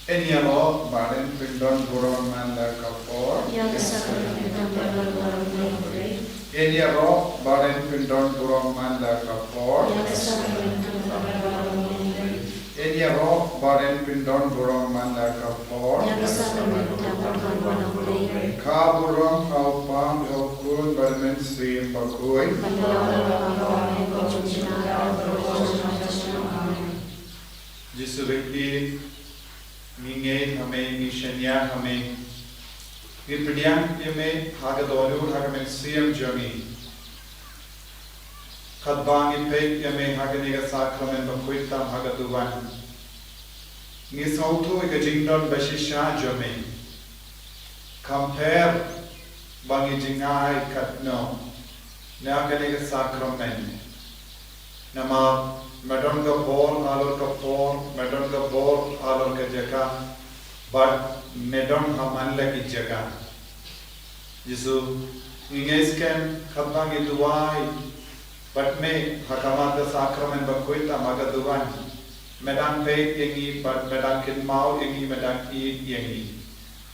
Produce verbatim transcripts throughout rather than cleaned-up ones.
Ngin ïaroh ba ngin pyndon burom man la ka por. Ïa ka sakrament ka burom burom burom burom. Ngin ïaroh ba ngin pyndon burom man la ka por. Ïa ka sakrament ka burom burom burom burom. Ngin ïaroh ba ngin pyndon burom man la ka por. Ïa ka sakrament ka burom burom burom burom. Ka burom ha u Kpa, ha u Khun bad ha u Mynsiem Bakhuid. Bad la u Kpa ha u Mynsiem Bakhuid. Jisu ba ïeit, ngi ngeit ha me, ngi shaniah ha me. Ngi pdiang ïa me ha ka dohnud ha ka mynsiem jong ngi. Katba ngi peit ïa me ha kane ka sakrament bakhuid tam ha ka duwan, ngi sngewthuh ïa ka jingdon ba shisha jong me. Kam pher ba ngi jngai katno na kane ka sakrament. Namar me don ka bor halor ka por, me don ka bor halor ka jaka, bad me don ha man la ki jaka. Jisu, ngi ngeit skhem katba ngi duwai bad me ha khmat ka sakrament bakhuid tam ha ka duwan, me dang peit ïa ngi bad me dang kynmaw ïa ngi, me dang ïeit ïa ngi.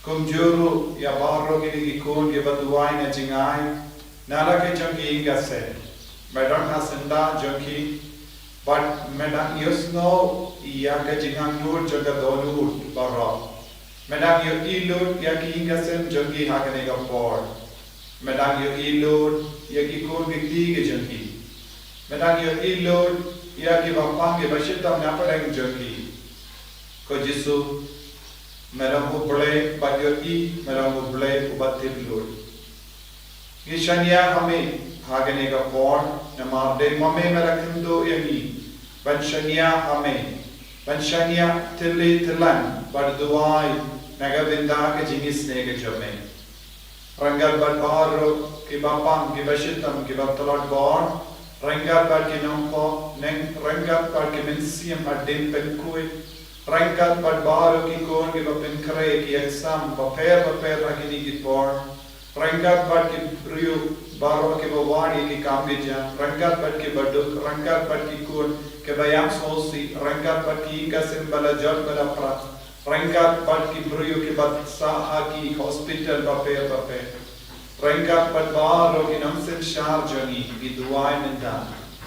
Kumjuh ruh ïa baroh kine ki khun kiba duwai ne jngai na la ka jong ki ïing ka sem, me don ha syndah jong ki bad me dang ïohsngew ïa ka jingangnud jong ka dohnud baroh. Me dang ïohi lut ïa ki ïing ka sem jong ki ha kane ka por. Me dang ïohi lut ïa ki khun ki kti ki jong ki. Me dang ïohi lut ïa kiba pang kiba shitom na pdeng jong ki. Ko Jisu, me long U Blei ba ïohi, me long U Blei uba tip lut. Ngi shaniah ha me ha kane ka por, namar dei ma me me la kynduh ïa ngi ban shaniah ha me, ban shaniah tylli tyllan bad duwai na ka bynta ka jingisynei ka jong me. Ryngkat bad baroh kiba pang, kiba shitom, kiba tlot bor, ryngkat bad ki nongpop, neng ryngkat bad ki mynsiem hadien pynkhuid, ryngkat bad baroh ki khun kiba pynkhreh ki exam bapher bapher ha kine ki por, ryngkat bad ki briew baroh kiba wad ïa ki kam ki jam, ryngkat bad kiba duk, ryngkat bad ki khun kiba ïam sngewsih, ryngkat bad ki ïing ka sem ba la jot ba la prat, ryngkat bad ki briew kiba sah ha ki hospital bapher bapher, ryngkat bad baroh ki nongsynshar jong ngi, ngi duwai mynta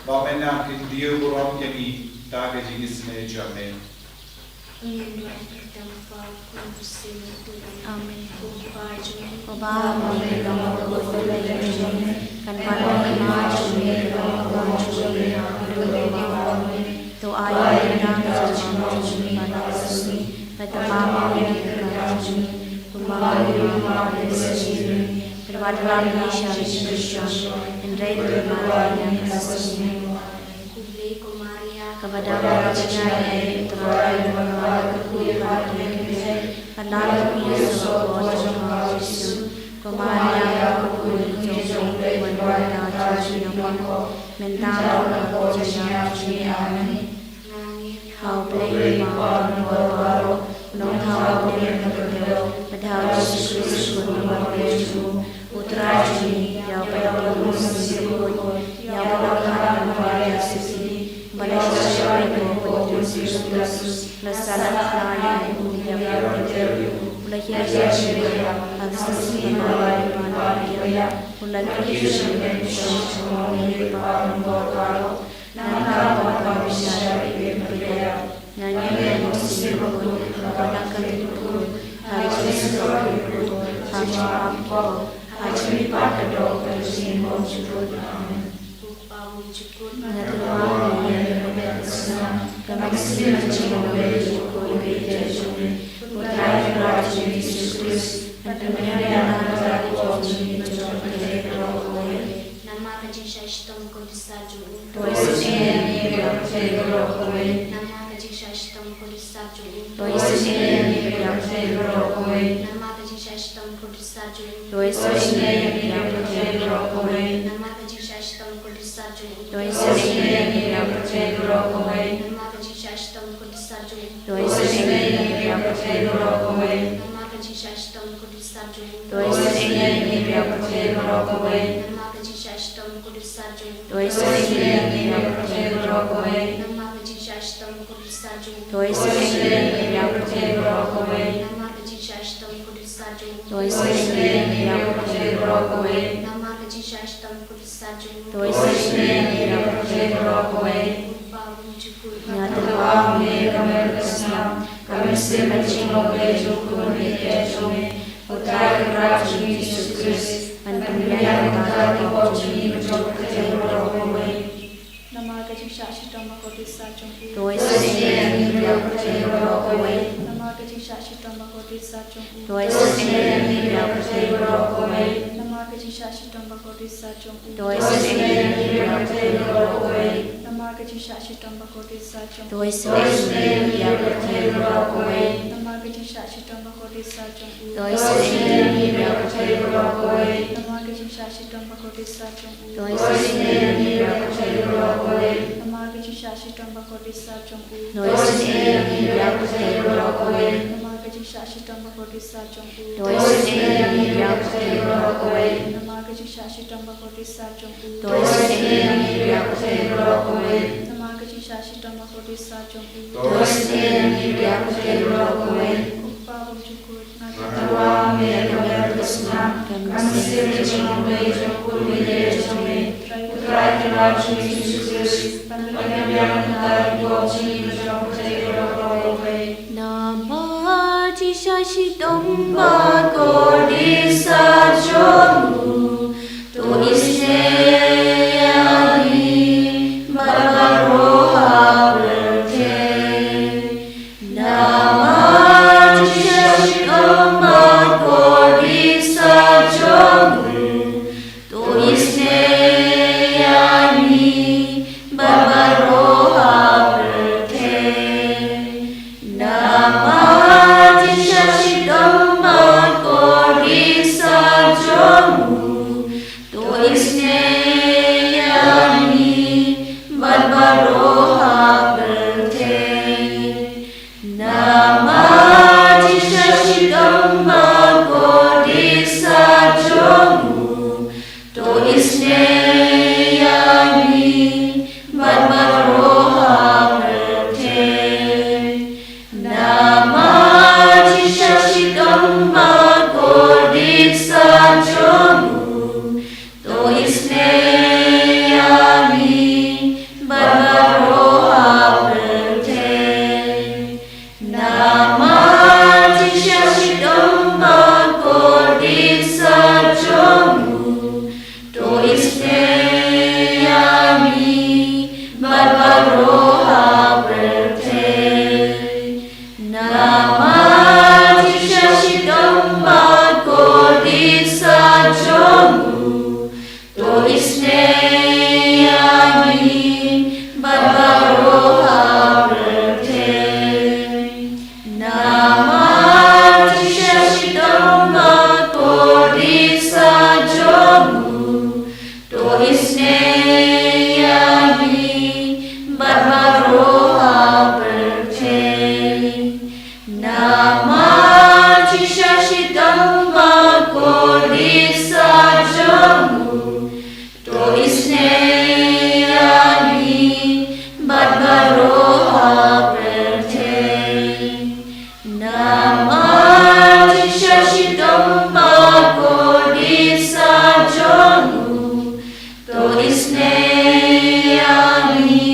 ba me nang kyntiew burom ïa ngi da ka jingisynei jong me. Amen. Amen. Uba ha u Mynsiem Bakhuid, kan wan ha khmat jong me, kan wan ha khmat jong me. To ai ïa ngi mynta ka jingim jong ngi ba la ka sngi, bad to map ïa ngi ki kyrdan jong ngi, kumba ngi map ïa kiba kyrmen ïa ngi, bad wat lam ïa ngi sha ka jingpyrshang, hynrei to ai ïa ngi ka jingim. Khublei ko Maria, kaba don ka jingïaid, U Trai u don bad me, bad la ka kmie ka jong ka por jong ka Jisu. Ko Maria, ko Khun ki jong U Blei, wat wan da ka jingïaid, mynta bad ha ka por jong ka jingim. Amen. Ha U Blei u Kpa u nongpynim baroh, u nongthaw ha U Blei u nongkyndong, bad ha U Jisu Khrist u Khun u Blei jong U Trai jong ngi, ïa uba la bun u Mynsiem Bakhuid, ïa uba la kha da ka Maria Sukli, ba la shah sharai ha u Pontius Pilatus, la sahlak, la ïap, la ïap, la hiar, la hiar, ha ka sngi ba lai, ba lai, u la kiew sha ka bynta jong U Blei Kpa Nongpynim baroh. Nangta ba u la pynshai ïa ki briew, nangta u Mynsiem Bakhuid uba la kynduh bakhuid, ha ka jingïasyllok bakhuid, ha ka jingpang bakhuid, ha ka jingmihpat ka doh ka jingim bymjukut. Amen. Nga tyrwa ïa ka mynsiem bakhuid, ka mynsiem jong U Blei bakhuid, U Blei jong ngi, U Trai u Trai jong ngi Jisu Khrist, bad ka Maria Magdalena, jong ngi, jong ngi, jong ngi. Namar ka jingshah shitom kordit sar jong u. To isynei ïa ngi ïa ka pyrthei baroh kawei. Namar ka jingshah shitom kordit sar jong u. To isynei ïa ngi ïa ka pyrthei baroh kawei. Namar ka jingshah shitom kordit sar jong u. To isynei ïa ngi ïa ka pyrthei baroh kawei. Namar ka jingshah shitom kordit sar jong u. To isynei ïa ngi ïa ka pyrthei baroh kawei. Namar ka jingshah shitom kordit sar jong u. To isynei ïa ngi ïa ka pyrthei baroh kawei. Namar ka jingshah shitom kordit sar jong u. To isynei ïa ngi ïa ka pyrthei baroh kawei. Namar ka jingshah shitom kordit sar jong u. To isynei ïa ngi ïa ka pyrthei baroh kawei. Namar ka jingshah shitom kordit sar jong u. To isynei ïa ngi ïa ka pyrthei Namar ka jingshah shitom bakordit sat jong u. To isynei ïa ngi ïa u pyrthei baroh kawei. Namar ka jingshah shitom bakordit sat jong u. To isynei ïa ngi ïa u pyrthei baroh kawei. Ko Kpa bymjukut. Nga tyrwa ha me ka mer ka snam, ka mynsiem bad ka jinglong jong u Khun baieit jong me, U Trai Kynrad jong ngi Jisu Khrist, ban pynbiang na ka bynta ki pop jong ngi bad jong u pyrthei baroh kawei. Namar ka jingshah shitom bakordit sat jong u. To isynei ïa ngi ïa u pyrthei baroh kawei. Namar ka jingshah shitom bakordit sat jong u. To isynei ïa ngi ïa u pyrthei baroh kawei. Namar ka jingshah shitom bakordit sat jong u. To isynei ïa ngi ïa u pyrthei baroh kawei. Namar ka jingshah shitom bakordit sat jong u. To isynei ïa ngi ïa u pyrthei baroh kawei. Namar ka jingshah shitom bakordit sat jong u. To isynei ïa ngi ïa u pyrthei baroh kawei. Namar ka jingshah shitom bakordit sat jong u. To isynei ïa ngi ïa u pyrthei baroh kawei. Namar ka jingshah shitom bakordit sat jong u. To isynei ïa ngi ïa u pyrthei baroh kawei. Namar ka jingshah shitom bakordit sat jong u. To isynei ïa ngi ïa u pyrthei baroh kawei. Namar ka jingshah shitom bakordit sat jong u. To isynei ïa ngi ïa u pyrthei baroh kawei. Namar ka jingshah shitom bakordit sat jong u. To isynei ïa ngi ïa u pyrthei baroh kawei. Ko Kpa bymjukut. Nga tyrwa ha me ka mer ka snam, ka mynsiem bad ka jinglong jong u Khun baieit jong me, U Trai Kynrad jong ngi Jisu Khrist, ban pynbiang na ka bynta ki pop jong ngi bad jong u pyrthei baroh kawei. Namar ka jingshah shitom bakordit sat jong u. To isynei ïa ngi bad baroh ha pyrthei. Namar ka jingshah shitom bakordit sat jong u. To isynei ïa ngi bad baroh ha pyrthei. Namar ka jingshah shitom bakordit sat jong u. To isynei ïa ngi bad baroh ha pyrthei. Namar ka jingshah shitom bakordit sat jong u. To isynei ïa ngi bad baroh ha pyrthei. Namar ka jingshah shitom bakordit sat jong u. To isynei ïa ngi bad baroh ha pyrthei. Namar ka jingshah shitom bakordit sat jong u. To isynei ïa ngi bad baroh ha pyrthei. Namar ka jingshah shitom bakordit sat jong u. To isynei ïa ngi bad baroh ha pyrthei. Namar ka jingshah shitom bakordit sat jong u. To isynei ïa ngi bad baroh ha pyrthei. Namar ka jingshah shitom bakordit sat jong u. To isynei ïa ngi bad baroh ha pyrthei. Namar ka jingshah shitom bakordit sat jong u. To isynei ïa ngi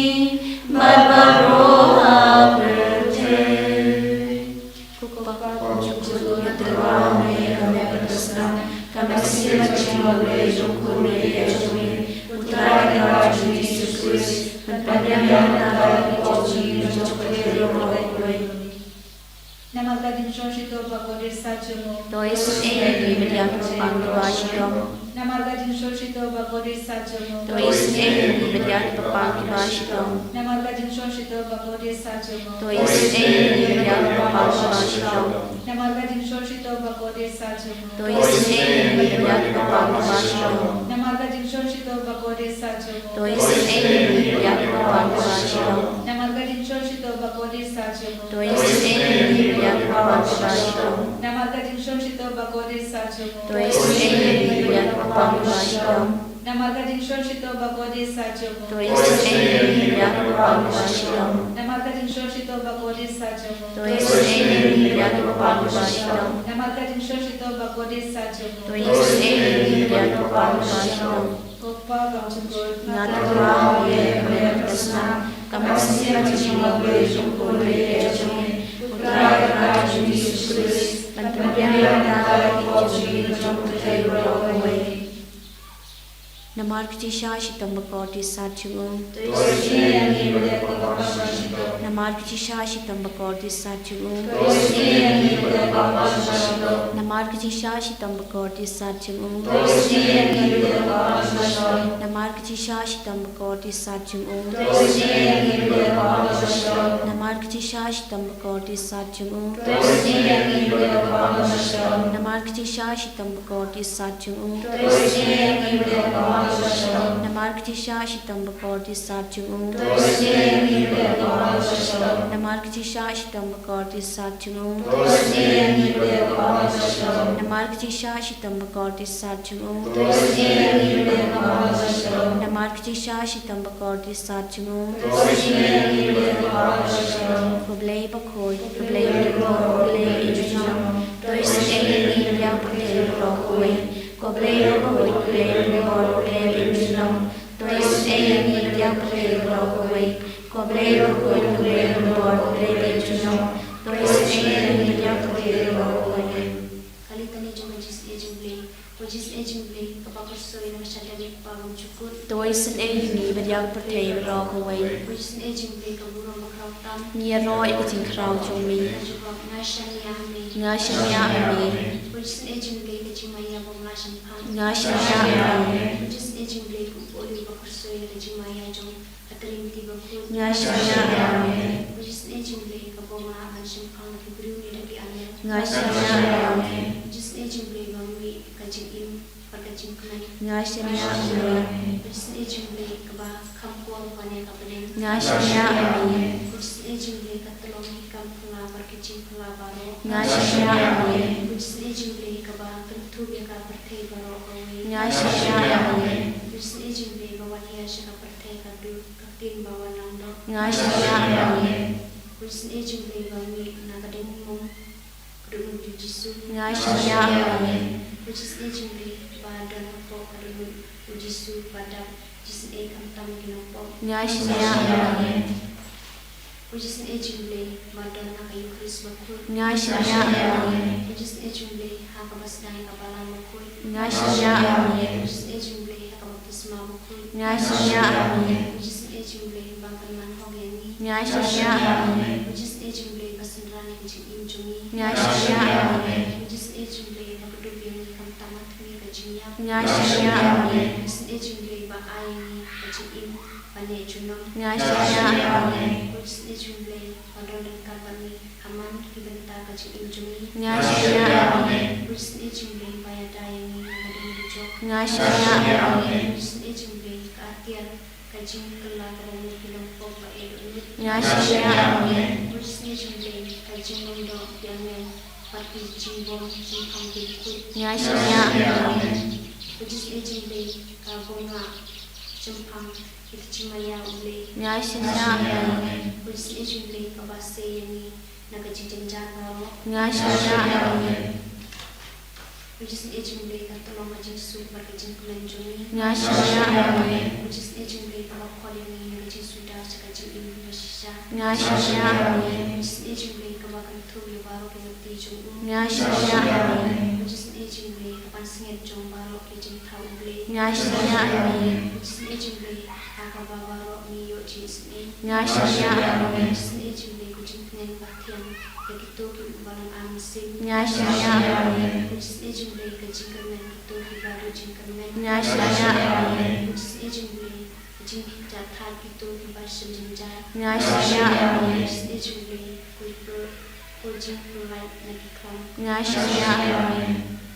bad baroh ha pyrthei. Ko Kpa bymjukut, nga tyrwa ha me ka mer ka snam, ka mynsiem bad ka jinglong jong u Khun baieit jong me, U Trai Kynrad jong ngi Jisu Khrist, ban pynbiang na ka bynta ki pop jong ngi bad jong u pyrthei baroh kawei. Namar ka jingsngewsih shitom bakordit sat jong u. To isynei ïa ngi bad ïa ki paidbah shitom. Namar ka jingsngewsih shitom bakordit sat jong u. To isynei ïa ngi bad ïa ki paidbah shitom. Namar ka jingsngewsih shitom bakordit sat jong u. To isynei ïa ngi bad ïa ki paidbah shitom. Namar ka jingsngewsih shitom bakordit sat jong u. To isynei ïa ngi bad ïa ki paidbah shitom. Namar ka jingsngewsih shitom bakordit sat jong u. To isynei ïa ngi bad ïa ki paidbah shitom. Namar ka jingsngewsih shitom bakordit sat jong u. To isynei ïa ngi bad ïa ki paidbah shitom. Namar ka jingsngewsih shitom bakordit sat jong u. To isynei ïa ngi bad ïa ki paidbah shitom. Namar ka jingshon shitom bakordit sat jong u. To isynei ïa ngi ba ïa ka bynta kaba shitom. Namar ka jingshon shitom bakordit sat jong u. To isynei ïa ngi ba ïa ka bynta kaba shitom. Namar ka jingshon shitom bakordit sat jong u. To isynei ïa ngi ba ïa ka bynta kaba shitom. Ko Kpa kaba jong ka jylla. Nga kyrpad ïa me, ka snam, ka mynsiem, ka jingïarap jong u Khun baieit jong me, U Trai ka jong ngi Jisu Khrist, ban pynbiang ïa ka jingim jong ka pyrthei baroh kawei. Namar ka jingshisha shitom bakordit sat jong u. Namar ka jingshisha shitom bakordit sat jong u. Namar ka jingshisha shitom bakordit sat jong u. Namar ka jingshisha shitom bakordit sat jong u. Namar ka jingshisha shitom bakordit sat jong u. Namar ka jingshisha shitom bakordit sat jong u. Namar ka jingshisha shitom bakordit sat jong u. Namar ka jingshisha shitom bakordit sat jong u. Namar ka jingshisha shitom bakordit sat jong u. Namar ka jingshisha shitom bakordit sat jong u. Ko Blei bakhuid, ko Blei ba don bor, ko Blei ba im junom. To isynei ïa ngi ba ïa ka pyrthei baroh kawei. Ko Blei bakhuid, ko Blei ba don bor, ko Blei ba im junom. To isynei ïa ngi ba ïa ka pyrthei baroh kawei. Ko Blei bakhuid, ko Blei ba don bor, ko Blei ba im junom. To isynei ïa ngi ba ïa ka pyrthei baroh kawei. Ka litani jong ka jingisynei jong U Blei. Ko Jisu Blei kaba khuid sha ka shadem U Kpa bymjukut. To isynei ïa ngi ba ïa ka pyrthei baroh kawei. Ko Jisu Blei ka burom bakhraw tam. Ngi ïaroh ïa ka jingkhraw jong me. Nga shaniah ha me. Nga shaniah ha me. Ko Jisu Blei ka jingmaïa bym lah shemphang. Nga shaniah ha me. Ko Jisu Blei ka u-, u-, u-, ba khuid sha ka jingmaïa jong ka Trinity bakhuid. Nga shaniah ha me. Ko Jisu Blei kaba ym lah ban shemphang na ki briew ne na ki angel. Nga shaniah ha me. Ko Jisu Blei ba ngeit ka jingim bad ka jingkmen. Nga shaniah ha me. Ko Jisu Blei kaba kham kor bad ne ka bneng. Nga shaniah ha me. Ko Jisu Blei ka tyllong ki kam phylla bad ki jingphylla baroh. Nga shaniah ha me. Ko Jisu Blei kaba kynthup ïa ka pyrthei baroh kawei. Nga shaniah ha me. Ko Jisu Blei ba wan ïa sha ka pyrthei ka dur ka ktien ba wan langdoh. Nga shaniah ha me. Ko Jisu Blei ba mih na ka diengmong ka dohnud U Jisu. Nga shaniah ha me. Ko Jisu Blei ba don hapoh ka dohnud U Jisu ba dap jingïaseng khamtam ki nongpop. Nga shaniah ha me. Ko Jisu Blei ba don ha ka Eukharist bakhuid. Nga shaniah ha me. Ko Jisu Blei ha kaba sdang ïa ka Balang bakhuid. Nga shaniah ha me. Ko Jisu Blei ha ka baptisma bakhuid. Nga shaniah ha me. Ko Jisu Blei ba kynman hok ïa ngi. Nga shaniah ha me. Ko Jisu Blei ba synran ïa ka jingim jong ngi. Nga shaniah ha me. Ko Jisu Blei ba kdup ïa ngi khamtam ha thymmai ka jingïap. Nga shaniah ha me. Ko Jisu Blei ba ai ïa ngi ka jingim ba neh junom. Nga shaniah ha me. Ko Jisu Blei ba don ryngkat bad ngi ha man ki bynta ka jingim jong ngi. Nga shaniah ha me. Ko Jisu Blei ba ïada ïa ngi na ka dujok. Nga shaniah ha me. Ko Jisu Blei ka atiar ka jingkylla ka dohnud ki nongpop ba eh dohnud. Nga shaniah ha me. Ko Jisu Blei ka jinglong doh ki angel bad ki jingbym shemphang ki bakhuid. Nga shaniah ha me. Ko Jisu Blei ka bym lah shemphang ïa ka jingmaïa U Blei. Nga shaniah ha me. Ko Jisu Blei kaba sei ïa ngi na ka jingjynjar baroh. Nga shaniah ha me. Ko Jisu Blei ka tyllong ka jingsuk bad ka jingkmen jong ngi. Nga shaniah ha me. Ko Jisu Blei kaba khot ïa ngi na ka jingsuda sha ka jingim bashisha. Nga shaniah ha me. Ko Jisu Blei kaba kynthup ïa baroh ki lynti jong u. Nga shaniah ha me. Ko Jisu Blei ka pansngiat jong baroh ki jingthaw U Blei. Nga shaniah ha me. Ko Jisu Blei ha kaba baroh ngi ïoh jingisynei. Nga shaniah ha me. Ko Jisu Blei ka jingkmen ba thiang ïa kito kiba long ar mynsiem. Nga shaniah ha me. Ko Jisu Blei ka jingkyrmen kito kiba duh jingkyrmen. Nga shaniah ha me. Ko Jisu Blei ka jingjahthait kito kiba shem jynjar. Nga shaniah ha me. Ko Jisu Blei ka jingpyllait na ki khlam. Nga shaniah ha me.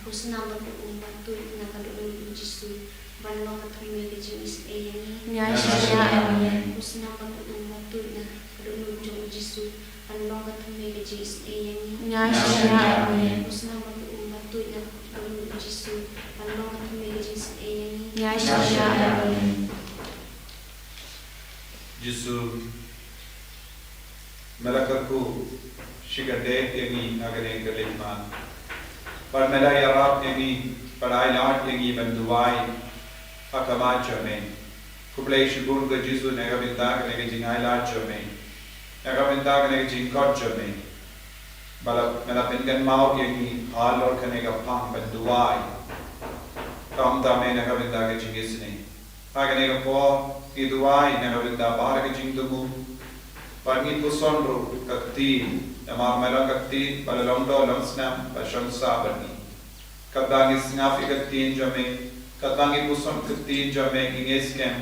Ko Snam Bakhuid um ba tuid na ka dohnud U Jisu ban long ka thymmei ka jingisynei ïa ngi. Nga shaniah ha me. Ko Snam Bakhuid um ba tuid na ka dohnud jong U Jisu ban long ka thymmei ka jingisynei ïa ngi. Nga shaniah ha me. Ko Snam Bakhuid um ba tuid na ka dohnud U Jisu ban long ka thymmei ka jingisynei ïa ngi. Ïa shisha. Amen. Jisu, me la kyrkhu shi kyndit ïa ngi ha kane ka leit mat. Bad me la ïarap ïa ngi, bad ai lad ïa ngi ban duwai ha khmat jong me. Khublei shibun ko Jisu na ka bynta kane ka jingailad jong me, na ka bynta kane ka jingkhot jong me. Ba la, me la pynkynmaw ïa ngi halor kane ka phang ban duwai. Kumta me na ka bynta ka jingisynei. Ha kane ka por ngi duwai na ka bynta baroh ka jingthmu. Bad ngi puson ruh ka ktien, namar me long ka ktien ba la long doh long snam, ba shong sah bad ngi. Katba ngi sngap ïa ka ktien jong me, katba ngi puson ka ktien jong me, ngi ngeit skhem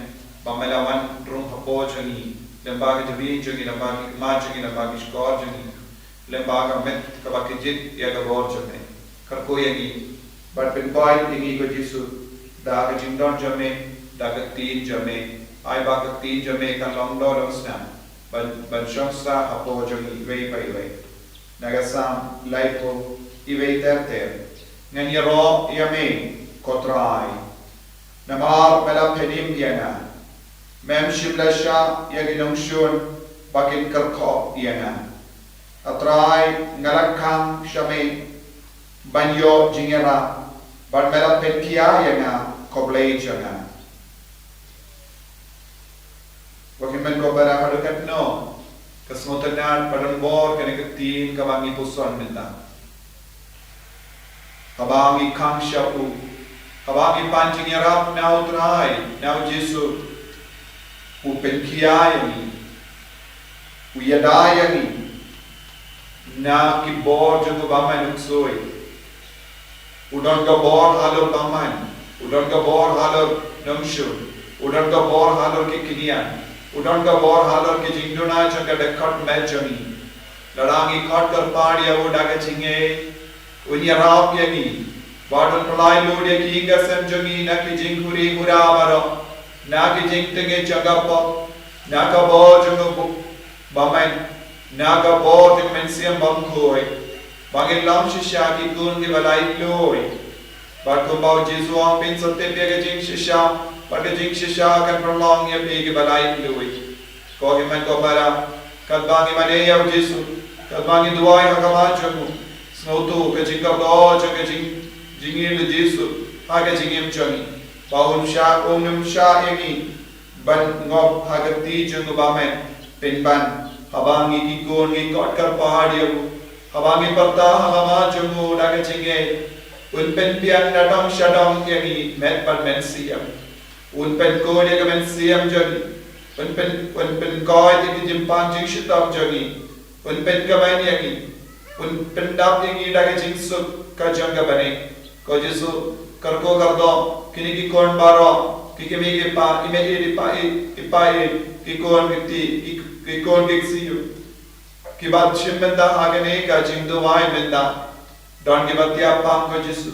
ba me la wan rung hapoh jong ngi, lem bad ka jingim jong ngi, lem bad ki khmat jong ngi, lem bad ki shkor jong ngi, lem bad ka met kaba kjit ïa ka bor jong me. Kyrkhu ïa ngi bad pynkoit ïa ngi ko Jisu da ka jingdon jong me, da ka ktien jong me. Ai ba ka ktien jong me kan long doh long snam ban, ban shong sah hapoh jong ngi iwei pa iwei. Na ka Salm laiphew, iwei ter ter. Ngan ïaroh ïa me, ko Trai, namar me la phenim ïa nga. Mem shym la shah ïa ki nongshun ba kin kyrkhu ïa nga. A Trai, nga la khang sha me ban ïoh jingïarap, bad me la pynkhia ïa nga, ko Blei jong nga. Ko hynmen ko para, haduh katno ka sngewtynnad, ba don bor kane ka ktien kaba ngi puson mynta. Haba ngi khang sha u, haba ngi pan jingïarap na u Trai, na u Jisu, u pynkhia ïa ngi, u ïada ïa ngi na ki bor jong u bymman unsuri. U don ka bor halor bymman, u don ka bor halor nongshun, u don ka bor halor ki kynja, u don ka bor halor ki jingduna jong ka dkhot met jong ngi. Lada ngi khot kyrpad ïa u da ka jingngeit, un ïarap ïa ngi. Bad un pynlait lut ïa ki ïing ki sem jong ngi na ki jingkhuri khura baroh, na ki jingtngi jong ka pop, na ka bor jong u bymman, na ka bor jong u Mynsiem Bakhuid. Ba ngin long shisha ki khun kiba laitluid. Bad kumba u Jisu u ong, pynsahtip ïa ka jingshisha, bad ka jingshisha kan pynlong ïa phi kiba laitluid. Ko hynmen ko para, katba ngi mane ïa u Jisu, katba ngi duwai ha khmat jong u, sngewthuh ka jingkyrduh jong ka jing, jingim u Jisu ha ka jingim jong ngi. Ba un shah, un ym shah ïa ngi ban ngop ha ka kti jong u bymman, pynban haba ngi ki khun ngi khot kyrpad ïa u, haba ngi pyrta ha khmat jong u da ka jingngeit, un pynbiang na dong sha dong ïa ngi, met bad mynsiem. Un pynkhuid ïa ka mynsiem jong ngi, un pyn, un pynkoit ïa ka jingpang jingshitom jong ngi, un pynkmen ïa ngi, un pyndap ïa ngi da ka jingsuk ka jong ka bneng. Ko Jisu, kyrkhu kyrdoh kine ki khun baroh, ki kmie ki kpa, i mei i pa i, i pa i, ki khun ki kti, ki, ki khun ki ksiew, kiba shim bynta ha kane ka jingduwai mynta. Don kiba tiap pang ko Jisu,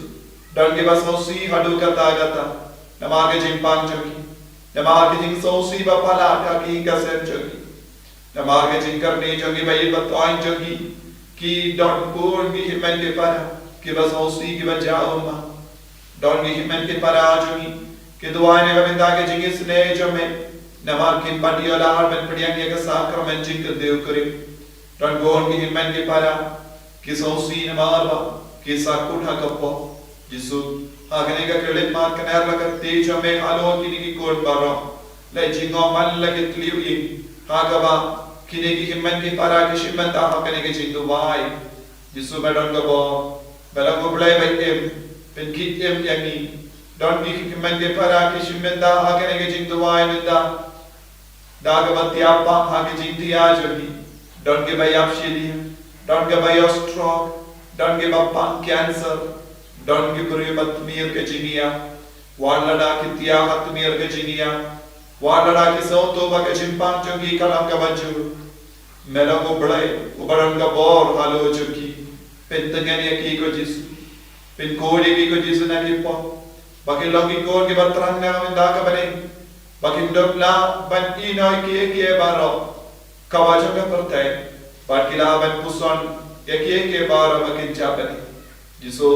don kiba sngewsih haduh katta katta namar ka jingpang jong ki, namar ka jingsngewsih ba palat ha ki ïing ki sem jong ki. Namar ka jingkyrni jong ki ba ïeit ba thoiñ jong ki, ki don bun ki hynmen ki para kiba sngewsih, kiba jaw ummat. Don ki hynmen ki para jong ki, ki duwai na ka bynta ka jingisynei jong me, namar kim pat ïoh lad ban pdiang ïa ka sakramen jingkyntiew kurim. Don bun ki hynmen ki para ki sngewsih namar ba ki sahkut ha ka pop. Jisu, ha kane ka khyllipmat, kner la ka kti jong me halor kine ki khun baroh. Leh jingngop man la ki tliw ïing, ha kaba kine ki hynmen ki para ki shim bynta ha kane ka jingduwai. Jisu, me don ka bor, me long U Blei ba im, pynkit im ïa ngi. Don ki hynmen ki para ki shim bynta ha kane ka jingduwai mynta da kaba tiap pang ha ka jingthiah jong ki. Don kiba ïap shiliang, don kiba ïoh stroke, don kiba pang cancer, don ki briew ba tmier ka jingïap. Wat lada ki thiah ha tmier ka jingïap, wat lada ki sngewthuh ba ka jingpang jong ki ka long kaba jur, me long U Blei uba don ka bor halor jong ki. Pyntngen ïa ki ko Jisu. Pynkhuid ïa ki ko Jisu na ki pop, ba kin long ki khun kiba thrang na ka bynta ka bneng, ba kin dup lah ban ïehnoh ïa kiei kiei baroh kaba jong ka pyrthei, bad ki lah ban puson ïa kiei kiei baroh ba kin jia bad ki. Jisu,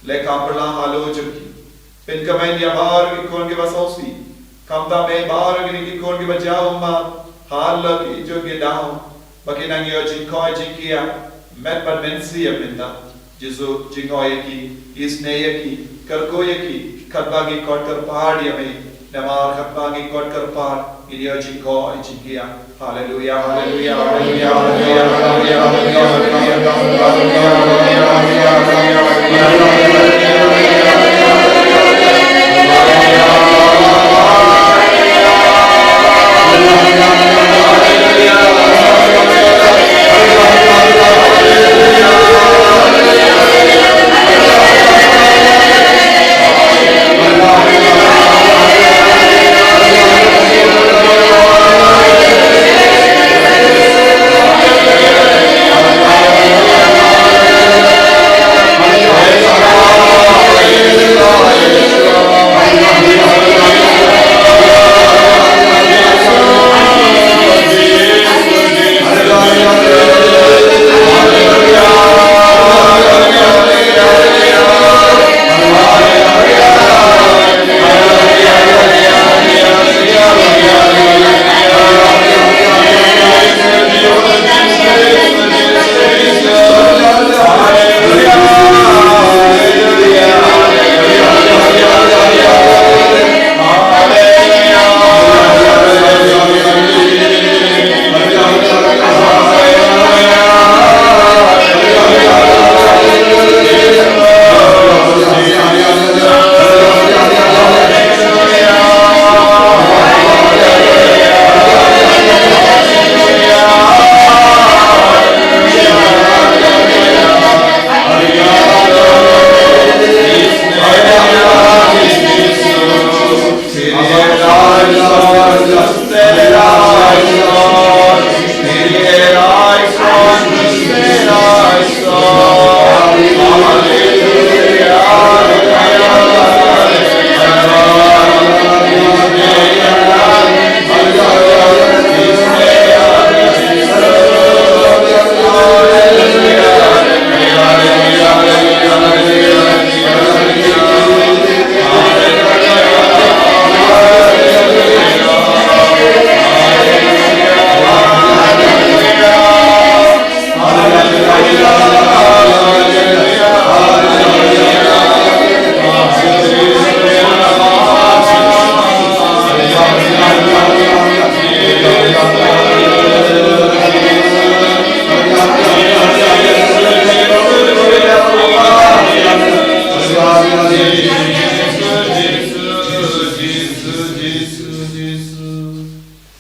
leh kham pyrshah halor jong ki. Pynkmen ïa baroh ki khun kiba sngewsih. Khamtam ïa baroh kine ki khun kiba jaw ummat halor ki jong ki daw, ba kin nang ïoh jingkoit jingkhiah met bad mynsiem mynta. Jisu, jngoh ïa ki, isynei ïa ki, kyrkhu ïa ki, katba ngi kot kyrpad ïa me. Namar katba ngi kot kyrpad, ngin ïoh jingkoit jingkhiah. Haleluya, haleluya, haleluya, haleluya.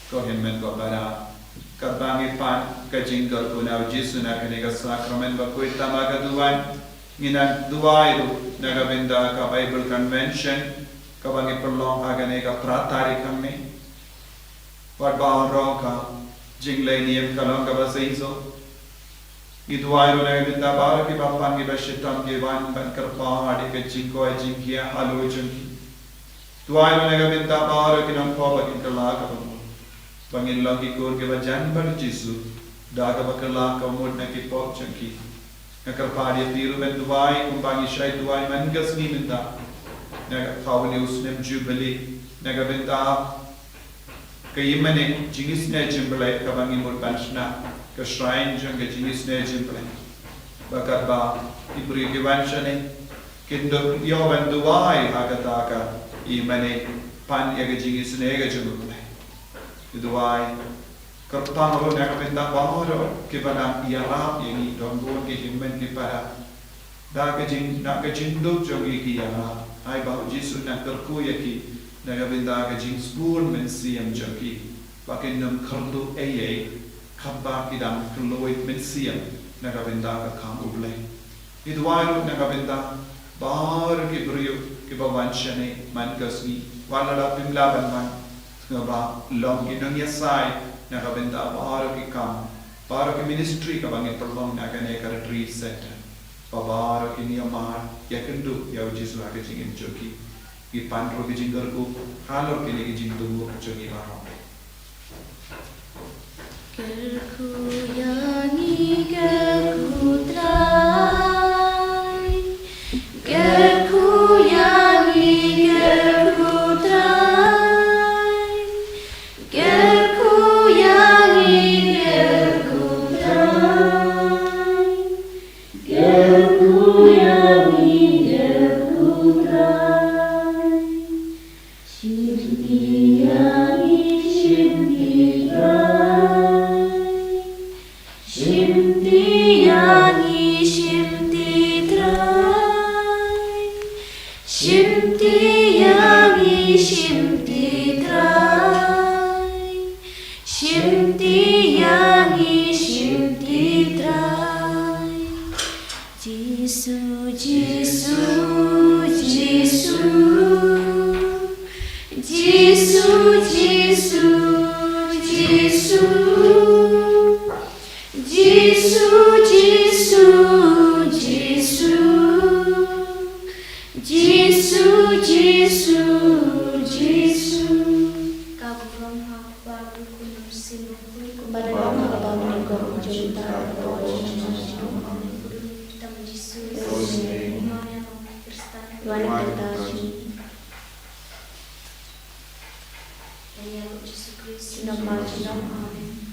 Ko hynmen ko para, katba ngi pan ka jingkyrkhu na u Jisu na kane ka sakramen bakhuid tam ha ka duwan, ngi nang duwai ruh na ka bynta ka Bible Convention kaba ngi pynlong ha kane ka phra tarik hangne. Bad baroh ka jingleh niam ka long kaba shisha. Ngi duwai ruh na ka bynta baroh kiba pan, kiba shitom, ki wan ban kyrpad ïa ka jingkoit jingkhiah halor jong ki. Duwai ruh na ka bynta baroh ki nongpop ba kin kylla kaba mut, ba ngin long ki khun kiba jan bad u Jisu da kaba kylla kaba mut na ki pop jong ki. Nga kyrpad ïa phi ruh ban duwai kumba ngi shait duwai man ka sngi mynta na ka khaw une u snem Jubili, na ka bynta ka ïingmane jingisynei jong U Blei kaba ngi mut ban shna, ka shrine jong ka jingisynei jong U Blei. Ba katba ki briew ki wan shane, kin ïoh ban duwai ha kata ka ïingmane, pan ïa ka jingisynei ka jong U Blei. Ngi duwai kyrpang ruh na ka bynta baroh kiba nang ïarap ïa ngi, don bun ki hynmen ki para. Da ka jing, da ka jingduk jong ki, ki ïarap. Ai ba u Jisu un nang kyrkhu ïa ki na ka bynta ka jingsbun mynsiem jong ki, ba kin nym kyrduh ei ei katba ki dang khlem mynsiem na ka bynta ka kam U Blei. Ngi duwai ruh na ka bynta baroh ki briew kiba wan shane man ka sngi, wat lada phim lah ban wan, tangba long ki nongïasaid na ka bynta baroh ki kam, baroh ki ministry kaba ngi pynlong na kane ka retreat center. Ba baroh kin ïamar ïakynduh ïa u Jisu ha ka jingim jong ki. Ngi pan ruh ka jingkyrkhu halor kine ki jingthmu jong ngi baroh. Kyrkhu ïa ngi, kyrkhu Trai. Kyrkhu ïa ngi, Shimti Trai, shimti ïa ngi, shimti Trai. Jisu, Jisu, Jisu. Jisu, Jisu, Jisu. Jisu, Jisu, Jisu. Jisu, Jisu, Jisu. Ka burom ha u Kpa, bad ha u Khun bad ha u Mynsiem Bakhuid. Kumba la long ha kaba mynnyngkong, mynta bad ha ka por jong ngi. Amen. Khublei ïa U Jisu Khrist. Amen. Ïa u Khristan. Ïa u Khristan. Ïa u Jisu Khrist. Junom ma junom. Amen.